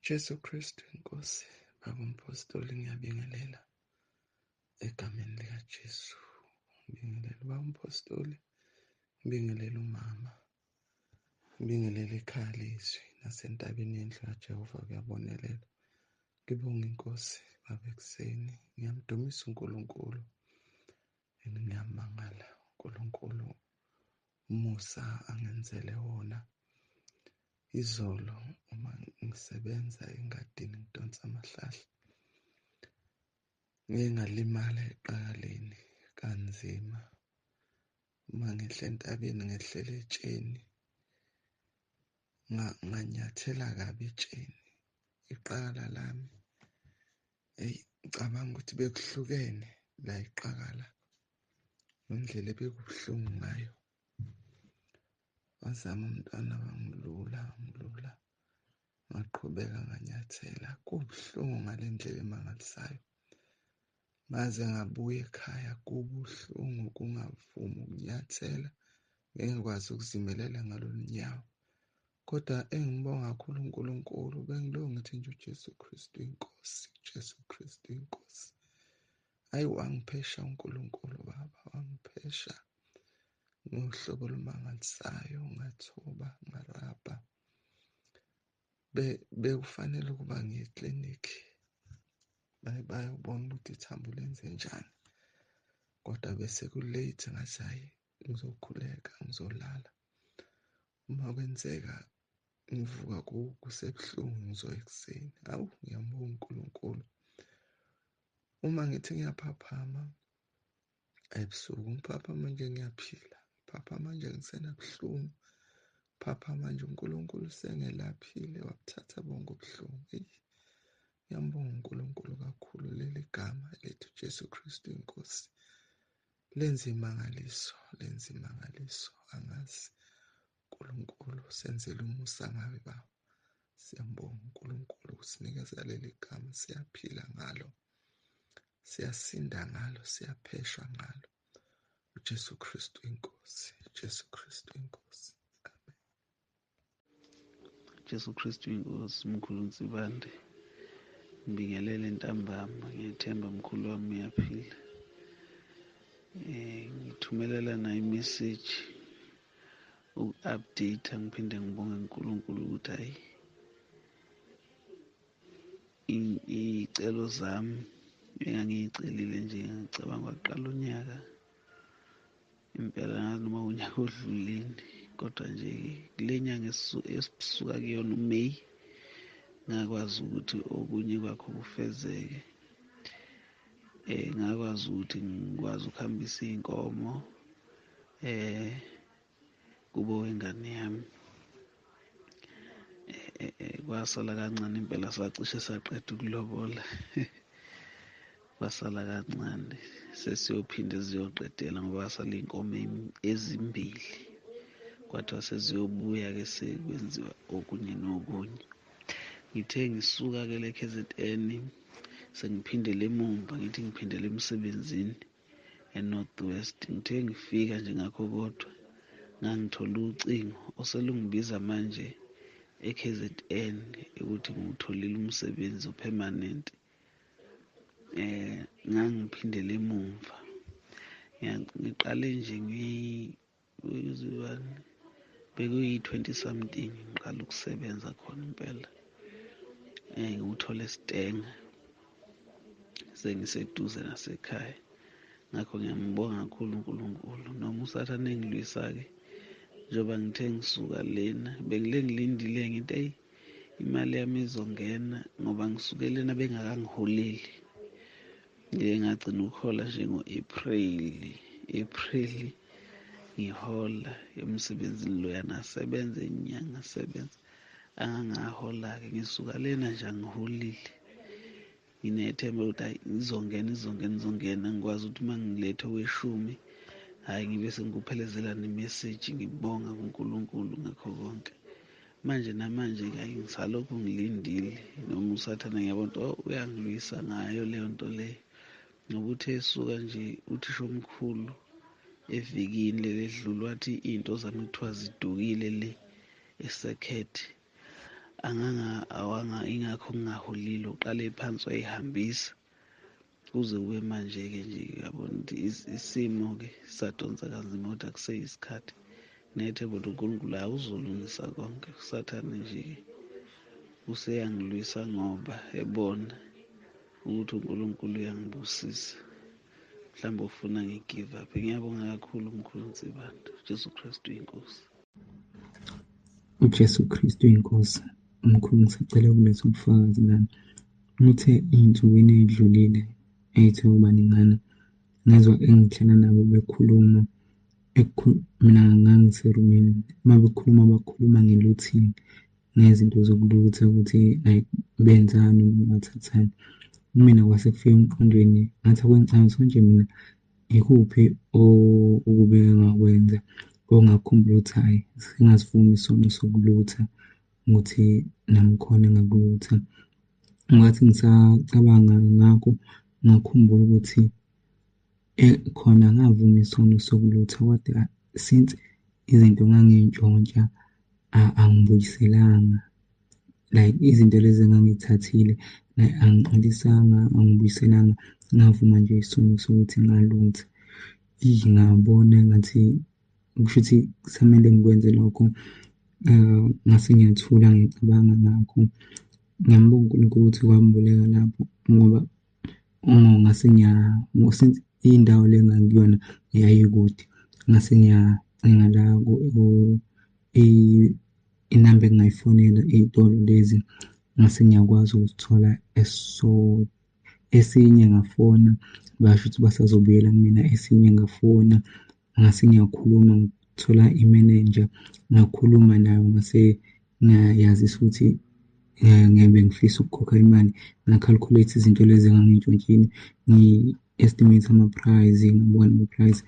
Jesu Kristu inkosi, baba umpostoli, ngiyabingelela egameni likaJesu. Ngibingelela baba umpostoli, ngibingelela umama, ngibingelela ekhaya lezwi nasentabeni yendlu kaJehova kuyabonelela. Ngibonga inkosi baba ekuseni, ngiyamdumisa uNkulunkulu, ngiyamangala uNkulunkulu umusa angenzele wona. Izolo uma ngisebenza engadini ngidonsa amahlahla, ngike ngalimala eqakaleni kanzima. Uma ngehla entabeni ngehlela etsheni, nganyathela kabi etsheni, iqakala lami. Eyi, ngicabanga ukuthi bekuhlukene la iqakala ngendlela ebekubuhlungu ngayo. Wazama umntwana wangilula, ngaqhubeka nganyathela. Kubuhlungu ngale ndlela emangalisayo. Ngaze ngabuya ekhaya kubuhlungu, kungavumi ukunyathela, ngeke ngikwazi ukuzimelela ngalolu nyawo. Kodwa engibonga kakhulu uNkulunkulu, bengilokhu ngithi nje uJesu Kristu inkosi, uJesu Kristu inkosi. Hhayi, wangiphesha uNkulunkulu baba, wangiphesha ngohlobo olumangalisayo, ngathoba, ngarabha. Bekufanele ukuba ngiye eklinikhi bayobona ukuthi ithambo lenze njani, kodwa bese ku-late. Ngathi hhayi, ngizokhuleka, ngizolala, uma kwenzeka ngivuka kusebuhlungu ngizoya ekuseni. Hawu, ngiyambonga uNkulunkulu. Uma ngithi ngiyaphaphama ebusuku, ngiphaphama nje ngiyaphila, ngiphaphama nje ngisenabuhlungu, ngiphaphama nje uNkulunkulu sengelaphile, wabuthatha bonke ubuhlungu. Eyi, ngiyambonga uNkulunkulu kakhulu. Leli gama lethu Jesu Kristu inkosi lenza imangaliso, lenza imangaliso. Angazi uNkulunkulu senzele umusa ngawe baba. Siyambonga uNkulunkulu ukusinikeza leli gama, siyaphila ngalo, siyasinda ngalo, siyapheshwa ngalo. uJesu Kristu inkosi, uJesu Kristu inkosi. Amen. Jesu Kristu inkosi, mkhulu Nsibande. Ngibingelele ntambama, ngiyethemba mkhulu wami uyaphila. Ngithumelela nayo imessage uku-update, ngiphinde ngibonge uNkulunkulu ukuthi hayi iy'celo zami engangiyicelile nje, ngicabanga kwaqala unyaka impela, ngazi noma unyaka odlulile, kodwa nje kule nyanga esisuka kuyona uMeyi ngakwazi ukuthi okunye kwakho kufezeke. Ngakwazi ukuthi ngikwazi ukuhambisa iy'nkomo kubo wengane yami. Kwasala kancane impela, sacishe saqeda ukulobola. Kwasala kancane, sesiyophinde ziyoqedela ngoba kwasala iy'nkomo ezimbili, kwathiwa seziyobuya-ke sekwenziwa okunye nokunye. Ngithe ngisuka-ke le KZN sengiphindele emumva, ngithi ngiphindele emsebenzini eNorth West. Ngithe ngifika nje ngakho kodwa ngangithola ucingo oselungibiza manje e-KZN ukuthi ngiwutholile umsebenzi opermanent. Ngangiphindele emumva, ngiqale nje bekuyi-20 something ngiqala ukusebenza khona impela. Ngiwuthole esitenga sengiseduze nasekhaya. Ngakho ngiyambonga kakhulu uNkulunkulu, noma uSathane engilwisa-ke njengoba ngithe ngisuka lena bengile ngilindile ngithi eyi imali yami izongena, ngoba ngisuke lena bengakangiholeli. Ngike ngagcina ukuhola nje ngo-April, April ngihola emsebenzini loyana, ngasebenza inyanga, ngasebenza angangahola-ke. Ngisuka lena nje angiholile, nginethemba ukuthi hayi izongena, izongena, izongena. Ngikwazi ukuthi uma ngilethe okweshumi, hhayi ngibe sengikuphelezela nemeseji, ngibonga kuNkulunkulu ngakho konke. Manje namanje-ke hhayi ngisalokhu ngilindile, noma uSathane ngiyabona ukuthi oh uyangilwisa ngayo leyo nto leyo, ngoba uthe esuka nje uthisha omkhulu evikini leli edlule wathi iy'nto zami kuthiwa zidukile le esekhethe. Anganga awanga ingakho ngingaholile, uqale phansi wayihambisa kuze kube manje-ke nje uyabona ukuthi isimo-ke sadonsa kanzima, kodwa kuseyisikhathi. Nginethemba ukuthi uNkulunkulu awuzolungisa konke. Usathane nje-ke useyangilwisa ngoba ebona ukuthi uNkulunkulu uyangibusisa, mhlawumbe ufuna ngi-give up. Ngiyabonga kakhulu mkhulu Nsibande. Jesu Kristu inkosi. UJesu Kristu inkosi. Mkhulu, ngisacela ukuletha ubufakazi lana. Ngithe ey'nsukwini ey'dlulile ey'the ukuba ningana, ngezwa engihlala nabo bekhuluma, mina ngangiserumini. Uma bekhuluma bakhuluma nge-looting, ngezinto zokulutha ukuthi like benzani, bathathani. Kumina kwase kufika emqondweni, ngathi ake ngicabange ukuthi konje mina ikuphi okubi engakwenza ongakhumbula ukuthi hhayi sengasivuma isono sokulutha ukuthi nami khona engakulutha. Ngathi ngisacabanga ngakho, ngakhumbula ukuthi khona ngavuma isono sokulutha kodwa since izinto ngangiy'ntshontsha angibuyiselanga. Like izinto lezi engangiy'thathile angixolisanga, angibuyiselanga, ngavuma nje isono sokuthi ngalutha. Eyi, ngabona engathi kushuthi kusamele ngikwenze lokho. Ngase ngiyathula ngiyacabanga ngakho. Ngiyambonga uNkulunkulu ukuthi kwambuleka lapho ngoba ngase since indawo le engangikuyona yayikude, ngase ngiyacinga la inamba engingayifonela iy'tolo lezi, ngase ngiyakwazi ukuzithola esinye ngafona basho ukuthi basazobuyela kumina, esinye ngafona ngase ngiyakhuluma ngithola imenenja, ngakhuluma nayo ngase ngiyazisa ukuthi ngiyabe ngifisa ukukhokha imali, nga-calculate izinto lezi engangiy'ntshontshile, ngi-estimate ama-price, ngibuka nama-price.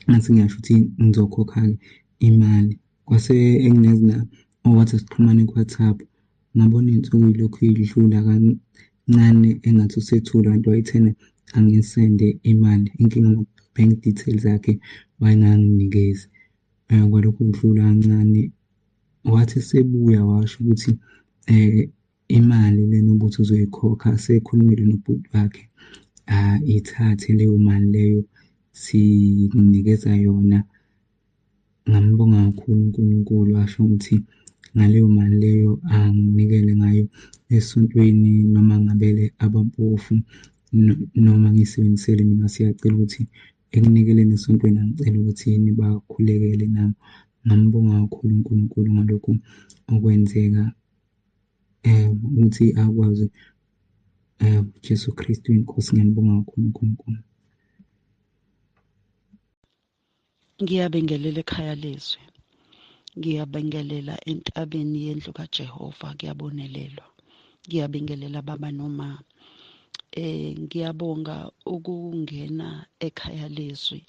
Ngase ngiyasho ukuthi ngizokhokha-ke imali. Kwase wathi sixhumane ku-WhatsApp, ngabona iy'nsuku y'lokhu y'dlula kancane engathi usethule kanti wayethena angisende imali. Inkinga ama-bank details akhe wayenganginikezi. Kwalokhu kudlula kancane, wathi esebuya washo ukuthi imali lena obuthi uzoyikhokha sekhulumile nobhuti wakhe, ithathe leyo mali leyo sikunikeza yona. Ngambonga kakhulu uNkulunkulu, washo ukuthi ngaleyo mali leyo anginikele ngayo esontweni noma ngabele abampofu noma ngiyisebenzisele mina. Siyacela ukuthi ekunikeleni esontweni angicela ukuthi nibakhulekele nabo. Ngambonga kakhulu uNkulunkulu ngalokhu okwenzeka ukuthi akwazi Jesu Kristu inkosi. Ngiyambonga kakhulu uNkulunkulu. Ngiyabingelela ekhaya lezwi. Ngiyabingelela entabeni yendlu kaJehova, kuyabonelelwa. Ngiyabingelela baba noma. Ngiyabonga ukungena ekhaya lezwi.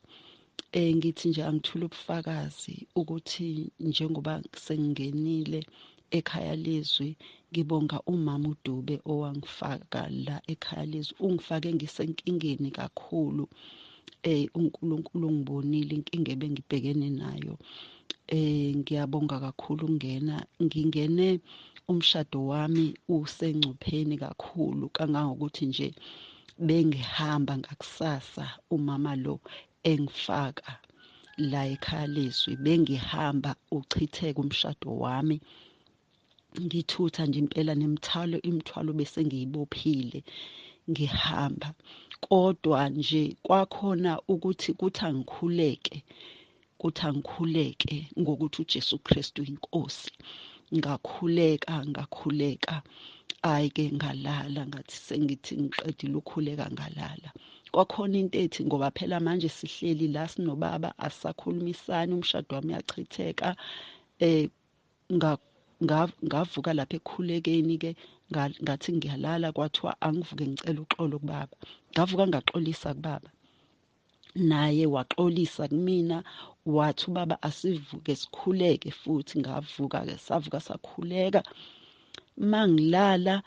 Ngithi nje angithule ubufakazi ukuthi njengoba sengingenile ekhaya lezwi, ngibonga umama uDube owangifaka la ekhaya lezwi. Ungifake ngisenkingeni kakhulu. uNkulunkulu ungibonile inkinga ebengibhekene nayo. Ngiyabonga kakhulu ukungena. Ngingene umshado wami usengcupheni kakhulu kangangokuthi nje bengihamba ngakusasa umama lo engifaka la ekhaya lezwi, bengihamba uchitheke umshado wami, ngithutha nje impela nemithwalo, imithwalo bese ngiyibophile ngihamba. Kodwa nje kwakhona ukuthi kuthi angikhuleke, kuthi angikhuleke ngokuthi uJesu Kristu inkosi. Ngakhuleka, ngakhuleka, ayi-ke ngalala, ngathi sengithi ngiqedile ukukhuleka ngalala. Kwakhona into ethi ngoba phela manje sihleli la sinobaba asakhulumisani, umshado wami uyachitheka. Ngavuka lapha ekukhulekeni-ke, ngathi ngiyalala, kwathiwa angivuke ngicela uxolo kubaba. Ngavuka ngaxolisa kubaba, naye waxolisa kumina, wathi ubaba asivuke sikhuleke futhi. Ngavuka-ke, savuka sakhuleka. Mangilala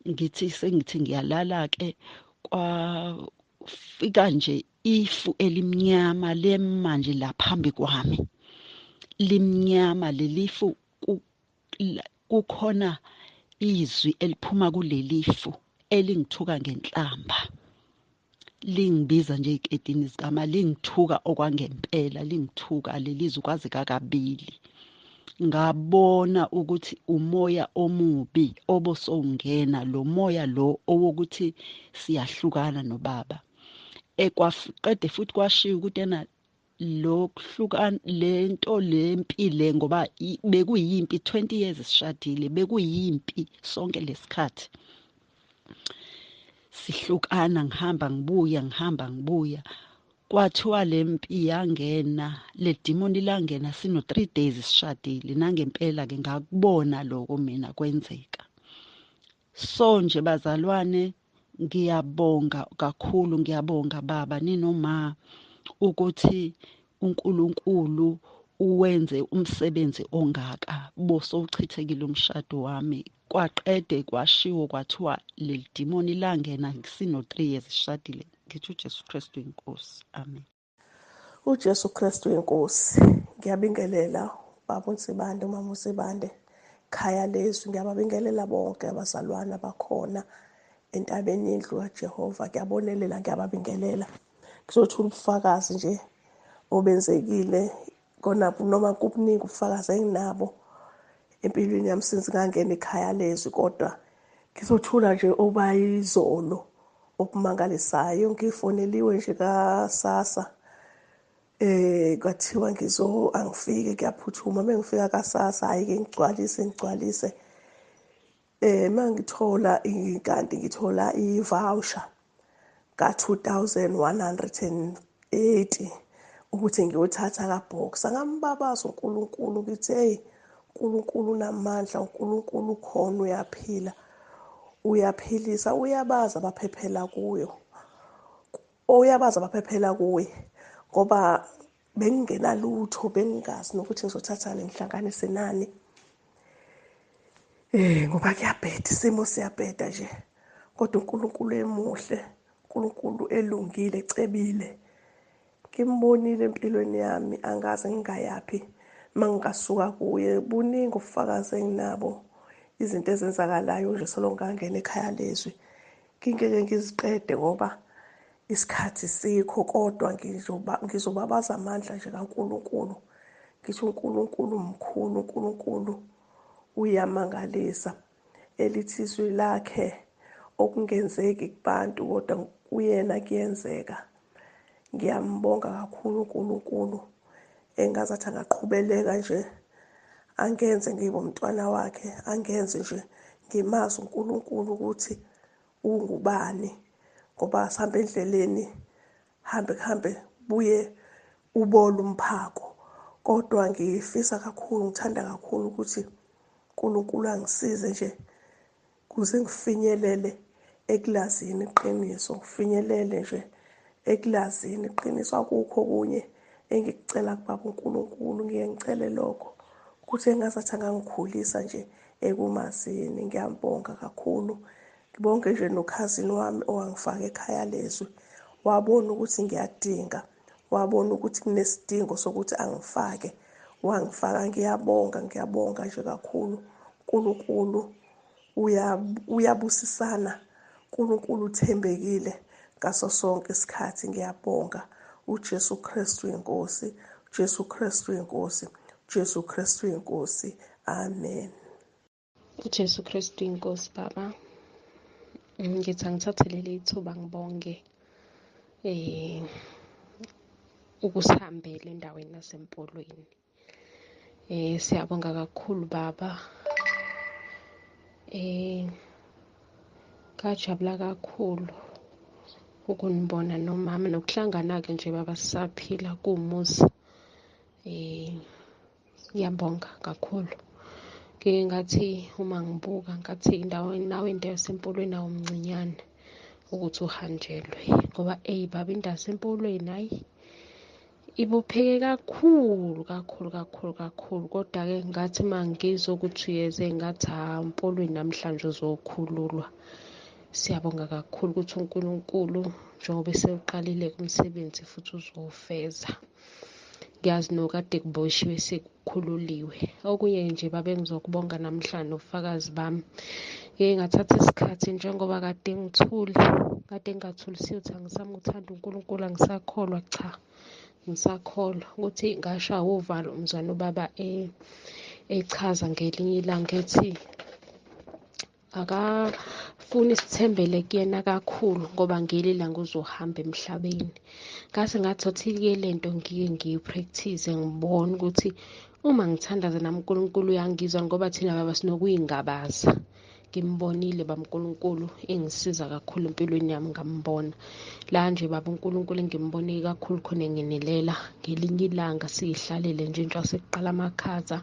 ngithi sengithi ngiyalala-ke, kwafika nje ifu elimnyama lema nje la phambi kwami, limnyama lelifu. Kukhona izwi eliphuma kulelifu elingithuka ngenhlamba, lingibiza nje ey'ketini zikama, lingithuka okwangempela, lingithuka lelizwi kwaze kakabili. Ngabona ukuthi umoya omubi obosowungena, lo moya lo owokuthi siyahlukana nobaba. Ekwaqede futhi kwashiwo ukuthi ena lokuhlukana lento lempi le, ngoba bekuyimpi 20 years sishadile, bekuyimpi sonke lesikhathi sihlukana, ngihamba ngibuya, ngihamba ngibuya. Kwathiwa lempi yangena, le demoni langena sino 3 days sishadile. Nangempela ke ngakubona lokho mina kwenzeka. So nje bazalwane, ngiyabonga kakhulu, ngiyabonga baba ninoma ukuthi uNkulunkulu uwenze umsebenzi ongaka, bosowuchithekile umshado wami. Kwaqede kwashiwo kwathiwa leli demoni langena sino 3 years sishadile. Ngithi uJesu Kristu inkosi. Amen. uJesu Kristu inkosi. Ngiyabingelela baba uNsibande, umama uNsibande, khaya lezwi. Ngiyababingelela bonke abazalwana bakhona entabeni yendlu kaJehova. Ngiyabonelela, ngiyababingelela. Ngizothula ubufakazi nje obenzekile kona, noma kubuningi ubufakazi enginabo empilweni yami since ngangena ekhaya lezwi, kodwa ngizothula nje obayizolo okumangalisayo. Ngifoneliwe nje kaSASSA, kwathiwa ngizo angifike, kuyaphuthuma. Mengifika kaSASSA, hayi ke ngigcwalise mangithola kanti ngithola i-voucher ka 2180 ukuthi ngiyothatha kaBoxer. Ngambabaza uNkulunkulu, ngithi hey uNkulunkulu unamandla, uNkulunkulu ukhona, uyaphila, uyaphilisa, uyabaza abaphephela kuyo, uyabaza abaphephela kuye. Ngoba bengingenalutho, bengingazi nokuthi ngizothathani ngihlanganise nani, ngoba kuyabheda, isimo siyabheda nje. Kodwa uNkulunkulu emuhle, uNkulunkulu elungile, ecebile. Ngimbonile empilweni yami, angaze ngingayaphi mangingasuka kuye. Buningi ubufakazi enginabo, izinto ezenzakalayo nje solo ngangena ekhaya lezwi, ngingeke ngiziqede ngoba isikhathi sikho, kodwa ngizobabaza amandla nje kaNkulunkulu. Ngithi uNkulunkulu mkhulu, uNkulunkulu uyamangalisa. Elithi izwi lakhe okungenzeki kubantu kodwa kuyena kuyenzeka. Ngiyambonga kakhulu uNkulunkulu, engazathi angaqhubeleka nje angenze ngibe umntwana wakhe, angenze nje ngimazi uNkulunkulu ukuthi ungubani. Ngoba sihamba endleleni, hambe kuhambe buye ubole umphako. Kodwa ngifisa kakhulu, ngithanda kakhulu ukuthi uNkulunkulu angisize nje kuze ngifinyelele ekulazini iqiniso, ngifinyelele nje ekulazini iqiniso. Akukho okunye engikucela kubaba uNkulunkulu, ngiye ngicele lokho ukuthi engazathi angangikhulisa nje ekumazini. Ngiyambonga kakhulu, ngibonge nje nokhazini wami owangifaka ekhaya lezwi, wabona ukuthi ngiyadinga, wabona ukuthi kunesidingo sokuthi angifake, wangifaka. Ngiyabonga, ngiyabonga nje kakhulu. uNkulunkulu uyabusisana, uNkulunkulu uthembekile ngaso sonke isikhathi. Ngiyabonga. uJesu Kristu inkosi, uJesu Kristu inkosi, uJesu Kristu inkosi. Amen. uJesu Kristu inkosi. Baba, ngithi angithathe leli thuba ngibonge ukusihambela endaweni yaseMpolweni. Siyabonga kakhulu baba. Ngajabula kakhulu ukunibona nomama nokuhlangana-ke nje baba sisaphila kuwumusa. Ngiyabonga kakhulu. Ngike ngathi uma ngibuka ngathi indawo nawe into yaseMpolweni awumncinyane ukuthi uhanjelwe, ngoba eyi baba indawo yaseMpolweni hayi ibopheke kakhulu kakhulu kakhulu kakhulu. Kodwa-ke ngathi uma ngizwa ukuthi uyeze ngathi ha Mpolweni namhlanje uzokhululwa. Siyabonga kakhulu ukuthi uNkulunkulu njengoba esewuqalile umsebenzi futhi uzowufeza. Ngiyazi nokade kuboshiwe sekukhululiwe. Okunye nje babe ngizokubonga namhlanje nobufakazi bami. Ngike ngathatha isikhathi njengoba kade ngithule, kade ngingathulisiwe ukuthi angisamuthandi uNkulunkulu, angisakholwa, cha ngisakholwa ukuthi ngashawa uvalo umzwana ubaba echaza ngelinye ilanga ethi akafuni sithembele kuyena kakhulu ngoba ngelinye ilanga uzohamba emhlabeni. Ngase ngathi ke lento ngike ngiyipractice ngibone ukuthi uma ngithandaza nami uNkulunkulu uyangizwa, ngoba thina baba sinokuyingabaza. Ngimbonile baba uNkulunkulu engisiza kakhulu empilweni yami, ngambona la nje baba uNkulunkulu engimbone kakhulu khona enginelela. Ngelinye ilanga siyihlalele nje njengoba sekuqala amakhaza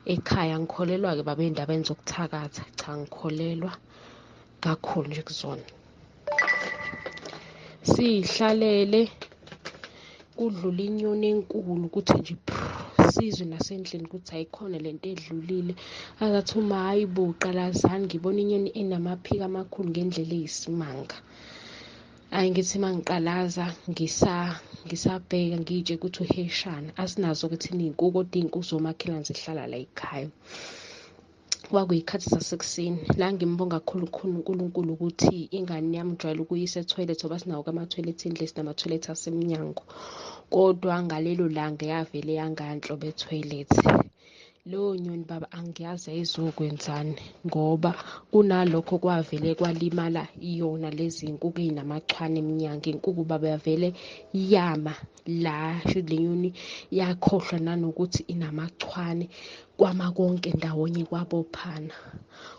ekhaya, ngikholelwa-ke baba ey'ndabeni zokuthakatha, cha ngikholelwa kakhulu nje kuzona. Siyihlalele kudlula inyoni enkulu ukuthi nje sizwe nasendlini ukuthi ayikhona lento edlulile. Azathi uma hayi bo qalazani, ngibona inyoni enamaphiko amakhulu ngendlela eyisimanga. Ayi ngithi mangiqalaza ngisabheka ngitshe ukuthi uheshana, asinazo ukuthi iy'nkukhu kodwa iy'nkukhu zomakhelwane zihlala la ekhaya. Kwakuyikhathi sasekuseni la ngimbonga kakhulu khona uNkulunkulu ukuthi ingane yami ngijwayele ukuyisa ethoyilethi, ngoba sinawo amathoyilethi endlini, sinamathoyilethi asemnyango, kodwa ngalelo langa yavele yanganhlobo ethoyilethi. Leyo nyoni baba angiyazi ayizokwenzani, ngoba kunalokho kwavele kwalimala iyona lezi nkukhu ey'namachwane emnyango. Inkukhu baba yavele yama la, shuthi le nyoni yakhohlwa nanokuthi inamachwane, kwama konke ndawonye kwabophana.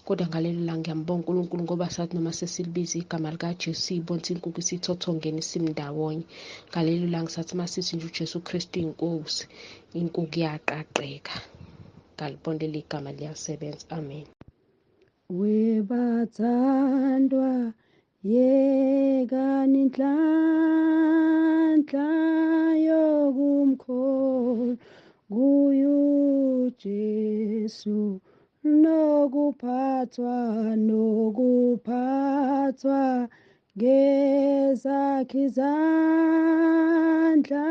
Kodwa ngalelo langa ngiyambonga uNkulunkulu ngoba sathi noma sesilibiza igama likaJesu siyibona ukuthi inkukhu isithothongene isimndawonye. Ngalelo langa sathi masithi nje uJesu Kristu inkosi, inkukhu yaqaqeka. Ngalibona leli gama liyasebenza. Amen. Webathandwa yekani inhlanhla yokumkholwa kuye uJesu, nokuphathwa ngezakhe izandla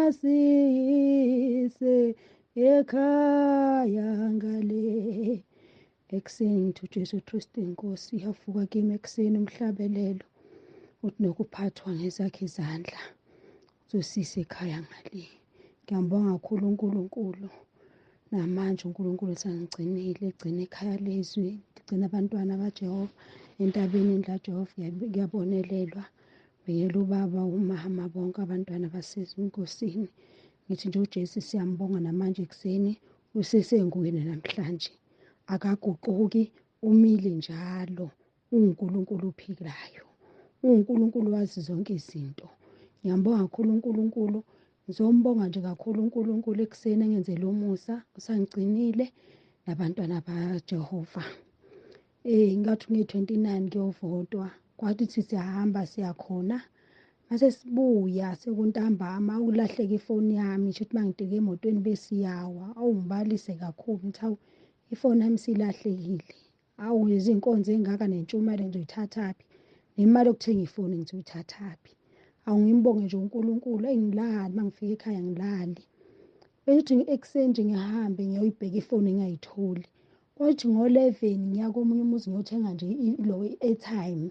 asiyise ekhaya ngale. Ekuseni ngithi uJesu Kristu inkosi iyavuka kimi ekuseni umhlabelelo uthi nokuphathwa ngezakhe izandla uzosisa ekhaya ngale. Ngiyambonga kakhulu uNkulunkulu namanje uNkulunkulu usangigcinile, egcina ekhaya lezwi, ngigcina abantwana baJehova entabeni endla Jehova kuyabonelelwa. Bengela ubaba umama bonke abantwana basenkosini. Ngithi nje uJesu siyambonga namanje ekuseni, usesenguyena namhlanje, akaguquki, umile njalo, uNkulunkulu ophilayo, uNkulunkulu wazi zonke izinto. Ngiyambonga kakhulu uNkulunkulu, ngizombonga nje kakhulu uNkulunkulu ekuseni engenzele umusa, usangigcinile nabantwana baJehova. Ngathi nge-29 kuyovotwa, kwathi siyahamba siyakhona, mase sibuya sekuntambama ulahleka ifoni yami, ngisho ukuthi mangidike emotweni besiyawa. Awungibalise kakhulu ngithi hawu ifoni yami silahlekile, awu izinkonzo engaka nentshumayelo ngizoyithathaphi, nemali yokuthenga ifoni ngizoyithathaphi. Awu ngimbonge nje uNkulunkulu, engilali mangifika ekhaya ngilali. Bekuthi ekuseni nje ngihambe ngiyoyibheka ifoni ngingayitholi. Kwathi ngo-11 ngiya komunye umuzi ngiyothenga nje ilo i-airtime,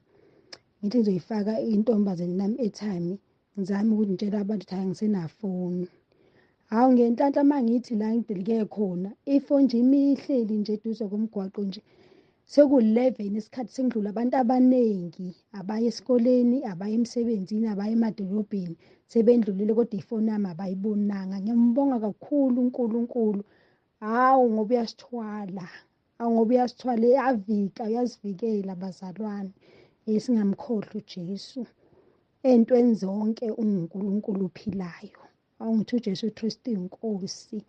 ngithi ngizoyifaka intombazane nami airtime, ngizame ukuthi ngitshele abantu ukuthi hayi ngisenafoni. Hawu ngenhlanhla mangithi la ngidilike khona ifoni nje imihleli nje eduze komgwaqo nje, seku-11 isikhathi sengidlula abantu abaningi abaye esikoleni, abaye emsebenzini, abaye emadolobheni, sebendlulile kodwa ifoni yami abayibonanga. Ngiyambonga kakhulu uNkulunkulu, hawu ngoba uyasithwala, hawu ngoba uyasithwala, uyavika, uyazivikela bazalwane. Singamkhohlwa uJesu entweni zonke, unguNkulunkulu ophilayo. Awu ngithi uJesu Kristu inkosi,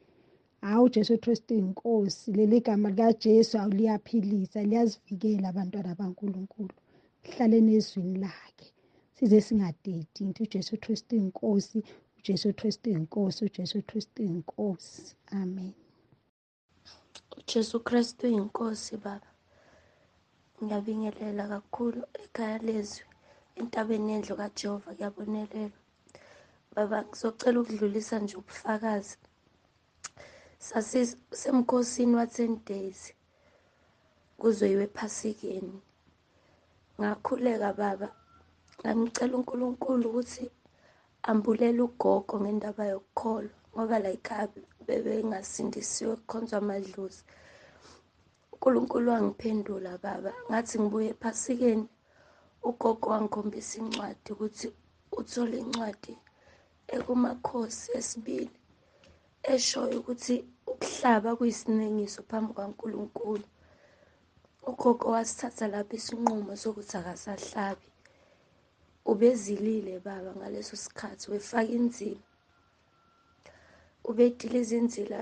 hawu uJesu Kristu inkosi, leli gama likaJesu awuliyaphilisa, liyazivikela abantwana baNkulunkulu. Hlaleni ezwini lakhe size singadedi. Ngithi uJesu Kristu inkosi, uJesu Kristu inkosi, uJesu Kristu inkosi. Amen. uJesu Kristu inkosi baba. Ngiyabingelela kakhulu ekhaya lezwi, entabeni yendlu kaJehova kuyabonelelwa. Baba, ngizocela ukudlulisa nje ubufakazi. Sasisemkhosini wa-10 days kuzoyiwa ephasikeni. Ngakhuleka baba, ngamcela uNkulunkulu ukuthi ambulele ugogo ngendaba yokukholwa, ngoba la ekhaya bebengasindisiwe, kukhonzwa amadlozi. uNkulunkulu wangiphendula baba, ngathi ngibuye ephasikeni, ugogo wangikhombisa incwadi ukuthi uthole incwadi ekuMakhosi esibili eshoyo ukuthi ukuhlaba kuyisinengiso phambi kwaNkulunkulu. Ugogo wasithatha lapho isinqumo sokuthi akasahlabi. Ubezilile baba ngaleso sikhathi, wefaka inzila, ubedile izinzila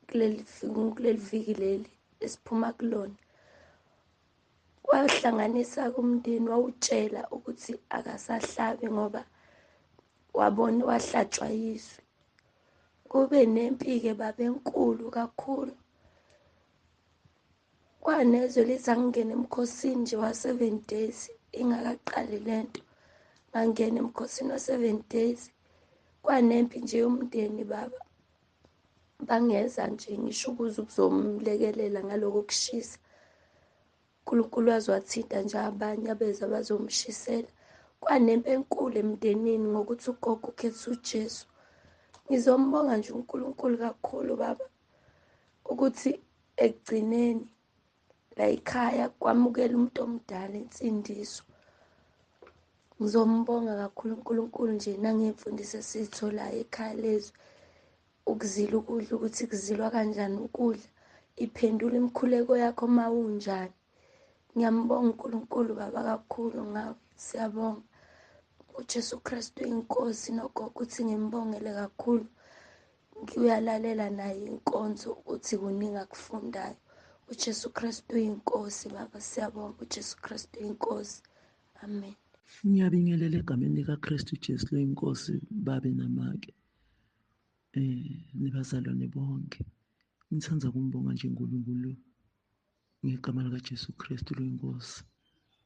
kuleli viki leli esiphuma kulona. Wahlanganisa umndeni, wawutshela ukuthi akasahlabi ngoba wabona wahlatshwa yizwi. Kube nempi-ke baba enkulu kakhulu. Kwanezwe lithi angingene emkhosini nje wa-7 days ingakaqali lento. Ngangena emkhosini wa-7 days, kwanempi nje yomndeni baba. Bangeza nje ngisho ukuze ukuzomlekelela ngaloko kushisa. uNkulunkulu waze wathinta nje abanye abeza bazomshisela. Kwanempi enkulu emndenini ngokuthi ugogo ukhethe uJesu. Ngizombonga nje uNkulunkulu kakhulu baba, ukuthi ekugcineni la ekhaya kwamukela umuntu omdala insindiso. Ngizombonga kakhulu uNkulunkulu nje nangemfundiso esiyitholayo ekhaya lezwi, ukuzila ukudla, ukuthi kuzilwa kanjani ukudla, iphendula imikhuleko yakho uma unjani. Ngiyambonga uNkulunkulu baba kakhulu ngawe, siyabonga. uJesu Kristu inkosi nogogo uthi ngimbongele kakhulu. Uyalalela naye inkonzo ukuthi kuningi akufundayo. uJesu Kristu inkosi baba, siyabonga. uJesu Kristu inkosi. Amen. Ngiyabingelela egameni likaKristu Jesu loyinkosi, babe namake nibazalwane bonke. Ngithanda ukumbonga nje uNkulunkulu ngegama likaJesu Kristu loyinkosi,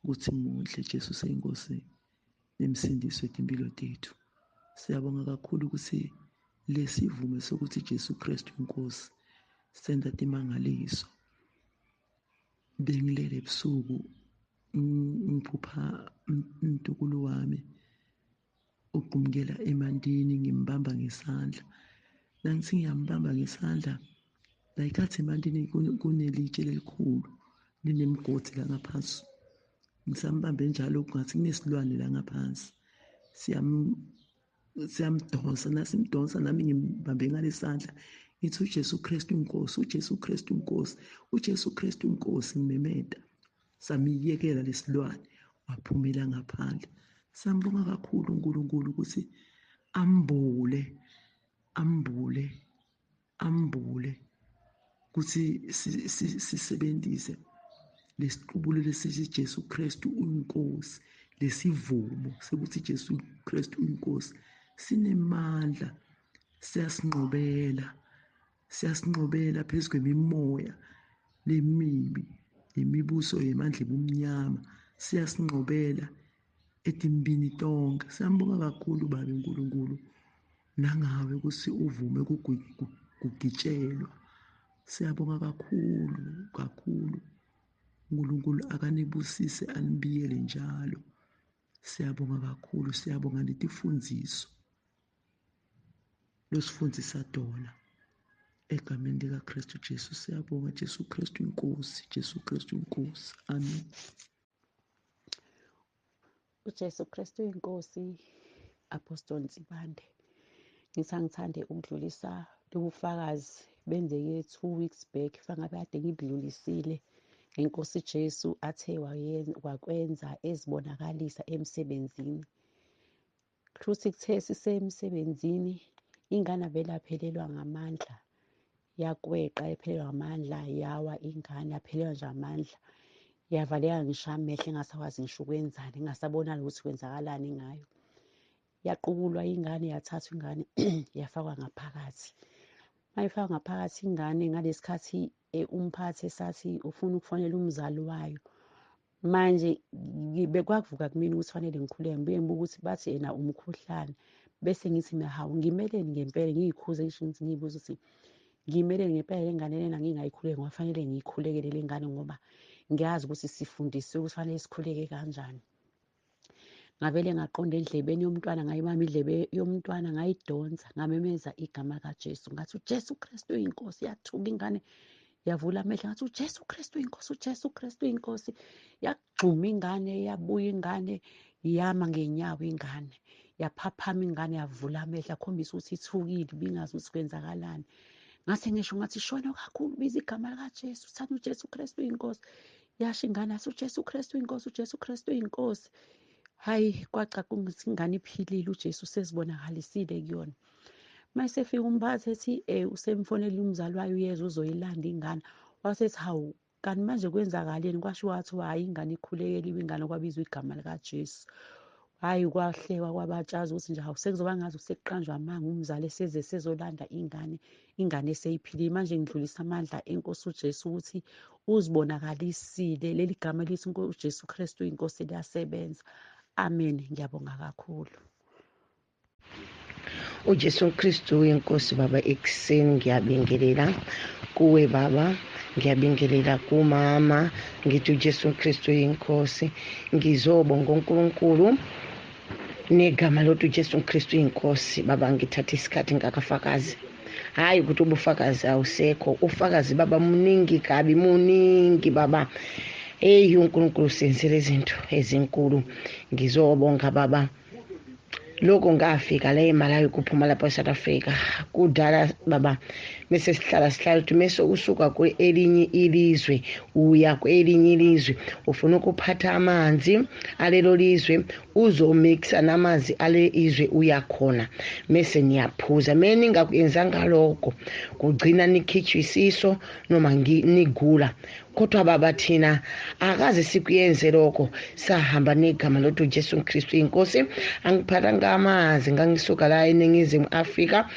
ukuthi muhle Jesu seyinkosi nemsindiso etimpilo tethu. Siyabonga kakhulu ukuthi lesivume sokuthi Jesu Kristu inkosi senza timangaliso. Bengilele ebusuku ngiphupha umntukulu wami uqumukela emantini, ngimbamba ngesandla. Nangithi ngiyambamba ngesandla, la ikhathi emantini kunelitshe lelikhulu linemigodi la ngaphansi. Ngisambambe njalo kungathi kunesilwane la ngaphansi, siyamdonsa, nasimdonsa nami ngimbambe ngalesandla, ngithi uJesu Kristu inkosi, uJesu Kristu inkosi, uJesu Kristu inkosi, ngimemeta. Samiyekela lesilwane, waphumela ngaphandle. Sambonga kakhulu uNkulunkulu ukuthi ambule, ambule, ambule ukuthi sisebenzise lesiqubulo lesithi Jesu Kristu uyinkosi, lesivumo sekuthi Jesu Kristu uyinkosi sinemandla, siyasinqobela, siyasinqobela phezu kwemimoya lemibi, nemibuso yemandla ebumnyama, siyasinqobela etimbini tonke. Siyambonga kakhulu Baba uNkulunkulu nangawe ukuthi uvume kugitshelwa. Siyabonga kakhulu kakhulu. uNkulunkulu akanibusise anibiyele njalo. Siyabonga kakhulu, siyabonga netifundziso losifundisa tona egameni likaKristu Jesu. Siyabonga Jesu Kristu inkosi, Jesu Kristu inkosi. Amen. uJesu Kristu inkosi. Apostle Nsibande, ngisangithande ukudlulisa lobufakazi benzeke 2 weeks back, fangabe kade ngibudlulisile ngenkosi Jesu athe wakwenza ezibonakalisa emsebenzini. Kushuthi kuthe sisemsebenzini, ingane vele aphelelwa ngamandla, yakweqa ephelelwa ngamandla, yawa ingane yaphelelwa nje amandla, yavaleka ngisho amehlo, engasakwazi ngisho ukwenzani, engasabonani ukuthi kwenzakalani ngayo. Yaqukulwa ingane, yathathwa ingane yafakwa ngaphakathi. Mayifakwa ngaphakathi ingane ngalesikhathi umphathi esathi ufuna ukufonela umzali wayo. Manje bekwakuvuka kumina ukuthi fanele ngikhuleke, ngibuye ngibuke ukuthi bathi yena umkhuhlane. Bese ngithi mina, hawu, ngimeleni ngempela? Ngiyikhuze, ngisho ngithi ngiyibuza ukuthi ngimeleni ngempela le ngane lena ngingayikhuleki, ngoba fanele ngiyikhulekele le ngane, ngoba ngiyazi ukuthi sifundisiwe ukuthi fanele sikhuleke kanjani. Ngavele ngaqonda endlebeni yomntwana, ngayibamba indlebe yomntwana, ngayidonsa, ngamemeza igama kaJesu, ngathi uJesu Kristu uyinkosi. Yathuka ingane, yavula amehlo. Ngathi uJesu Kristu uyinkosi, uJesu Kristu uyinkosi. Yagxuma ingane, yabuya ingane, yama ngenyawo ingane, yaphaphama ingane, yavula amehlo, akhombisa ukuthi ithukile, ibingazi ukuthi kwenzakalani. Ngase ngisho ngathi shona kakhulu, biza igama likaJesu, thanda uJesu Kristu uyinkosi. Yasho ingane, yathi uJesu Kristu uyinkosi, uJesu Kristu uyinkosi. Hayi, kwacaca ukuthi ingane iphilile, uJesu usezibonakalisile kuyona. Mayesefika umphathi ethi usemfonela umzali wayo, uyeza uzoyilanda ingane. Wasethi hawu, kanti manje kwenzakaleni? Kwasho wathi hhayi, ingane ikhulekeliwe, ingane kwabizwa igama likaJesu. Hhayi, kwahlekwa kwabatshaza ukuthi nje hawu, sekuzoba ngazi sekuqanjwa amanga, umzali eseze sezolanda ingane, ingane eseyiphilile. Manje ngidlulisa amandla enkosi uJesu ukuthi uzibonakalisile. Leli gama elithi uJesu Kristu inkosi liyasebenza. Amen. Ngiyabonga kakhulu. uJesu Kristu inkosi baba, ekuseni ngiyabingelela kuwe baba, ngiyabingelela kumama, ngithi uJesu Kristu inkosi. Ngizobonga uNkulunkulu negama lokuthi uJesu Kristu inkosi baba. Ngithatha isikhathi ngakafakazi, hayi ukuthi ubufakazi awusekho, ufakazi baba muningi kabi, muningi baba. Eyi, uNkulunkulu usenzele izinto ezinkulu. Ngizobonga baba. Lokho ngafika la eMalawi, kuphuma lapha eSouth Africa kudala baba, mese sihlala sihlala ukuthi mese usuka kwelinye ilizwe uya kwelinye ilizwe, ufuna ukuphatha amanzi alelo lizwe, uzomixa namanzi ale izwe uyakhona, mese niyaphuza. Mene ningakwenzanga lokho, kugcina nikhitshwa isiso noma nigula. Kodwa baba, thina akaze sikuyenze lokho, sahamba negama lokuthi uJesu Kristu inkosi. Angiphathanga amanzi, ngangisuka la eNingizimu Afrika,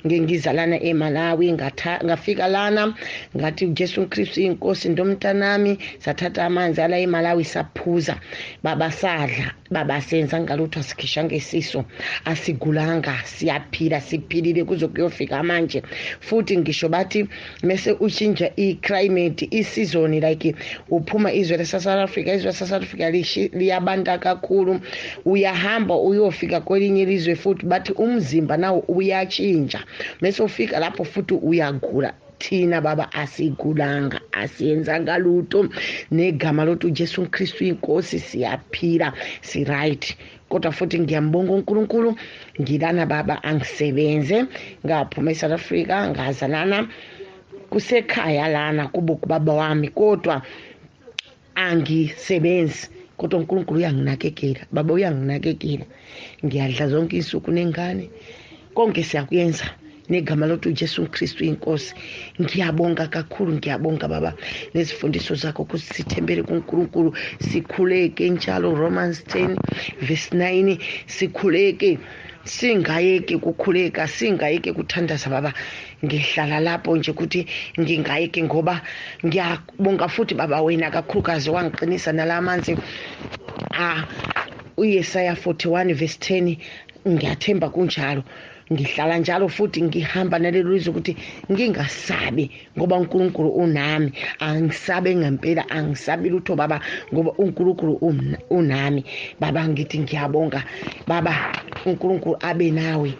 ngizalana eMalawi, ngafika lana ngathi uJesu Kristu inkosi ndomntanami. Sathatha amanzi ala eMalawi, saphuza baba, sadla baba, senza ngalutho, asikhishanga isiso, asigulanga, siyaphila, siphilile kuze kuyofika manje. Futhi ngisho bathi mese ushintsha i-climate, i-season, like uphuma izwe lase-South Africa, izwe lase-South Africa liyabanda kakhulu, uyahamba uyofika kwelinye ilizwe, futhi bathi umzimba nawo uyatshintsha, mese ufika lapho futhi uyagula. Thina baba asigulanga, asiyenzanga lutho, negama lokuthi uJesu Kristu inkosi siyaphila, si-right. Kodwa futhi ngiyambonga uNkulunkulu, ngilana baba, angisebenze, ngaphuma eSouth Africa, ngazalana kusekhaya lana kubo kubaba wami, kodwa angisebenzi. Kodwa uNkulunkulu uyanginakekela baba, uyanginakekela, ngiyadla zonke insuku nengane, konke siyakuyenza negama lokuthi uJesu Kristu inkosi. Ngiyabonga kakhulu, ngiyabonga baba nezifundiso zakho, ukuthi sithembele kuNkulunkulu, sikhuleke njalo. Romans 10 verse 9, sikhuleke, singayeki kukhuleka, singayeki kuthandaza baba. Ngihlala lapho nje ukuthi ngingayeki, ngoba ngiyabonga futhi baba wena kakhulukazi wangiqinisa nalamanzi uYesaya 41 verse 10, ngiyathemba kunjalo. Ngihlala njalo futhi ngihamba nalelo lizwi ukuthi ngingasabi, ngoba uNkulunkulu unami. Angisabe ngempela, angisabi lutho baba, ngoba uNkulunkulu unami baba. Ngithi ngiyabonga baba, uNkulunkulu abe nawe,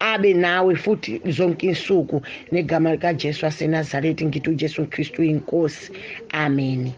abe nawe futhi zonke insuku, negama likaJesu waseNazaretha. Ngithi uJesu Kristu inkosi. Amen.